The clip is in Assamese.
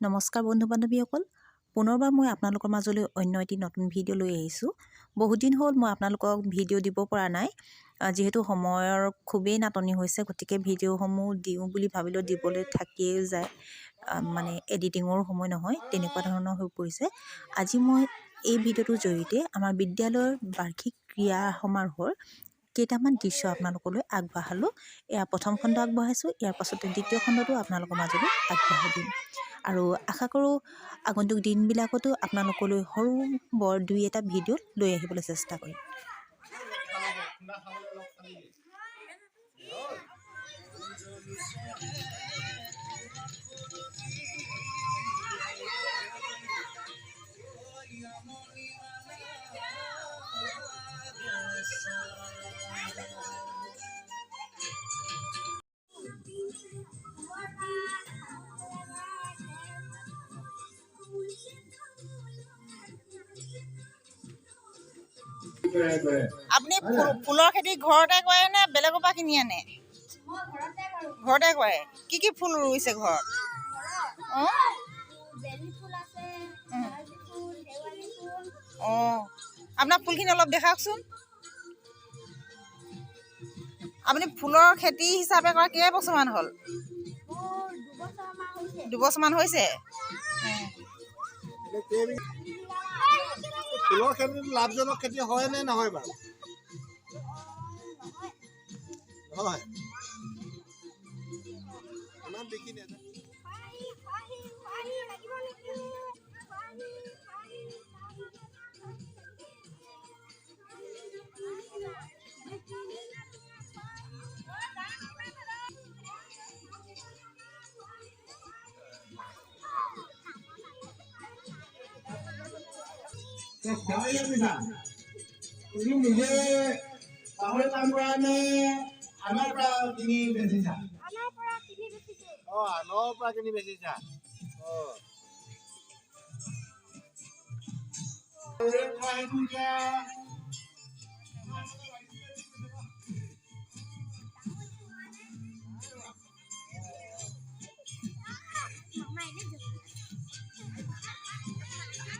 নমস্কাৰ বন্ধু বান্ধৱীসকল, পুনৰবাৰ মই আপোনালোকৰ মাজলৈ অন্য এটি নতুন ভিডিঅ' লৈ আহিছোঁ। বহুত দিন হ'ল মই আপোনালোকক ভিডিঅ' দিব পৰা নাই, যিহেতু সময়ৰ খুবেই নাটনি হৈছে। গতিকে ভিডিঅ'সমূহ দিওঁ বুলি ভাবিলেও দিবলৈ থাকিয়েই যায়, মানে এডিটিঙৰো সময় নহয়, তেনেকুৱা ধৰণৰ হৈ পৰিছে। আজি মই এই ভিডিঅ'টোৰ জৰিয়তে আমাৰ বিদ্যালয়ৰ বাৰ্ষিক ক্ৰীড়া সমাৰোহৰ কেইটামান দৃশ্য আপোনালোকলৈ আগবঢ়ালোঁ। এয়া প্ৰথম খণ্ড আগবঢ়াইছোঁ, ইয়াৰ পাছতে দ্বিতীয় খণ্ডটো আপোনালোকৰ মাজলৈ আগবঢ়াই দিম। আৰু আশা কৰোঁ আগন্তুক দিনবিলাকতো আপোনালোকলৈ সৰু বৰ দুই এটা ভিডিঅ' লৈ আহিবলৈ চেষ্টা কৰিম। আপুনি ফুলৰ খেতি ঘৰতে কৰে নে বেলেগৰ পৰা কিনি আনে? ঘৰতে কৰে। কি কি ফুল ৰুইছে ঘৰত? অঁ, অঁ, আপোনাৰ ফুলখিনি অলপ দেখাওকচোন। আপুনি ফুলৰ খেতি হিচাপে কৰা কেইবছৰমান হ'ল? 2 বছৰমান হৈছে। ফুলৰ খেতিটো লাভজনক খেতি হয় নে নহয় বাৰু? নহয়, ইমান বিক্ৰী নাযায়। তুমি নিজে গাহৰি কাম কৰা নে আনৰ পৰা কিনি বেচিছা? অ, আনৰ পৰা কিনি বেচিছা। অ, এতিয়া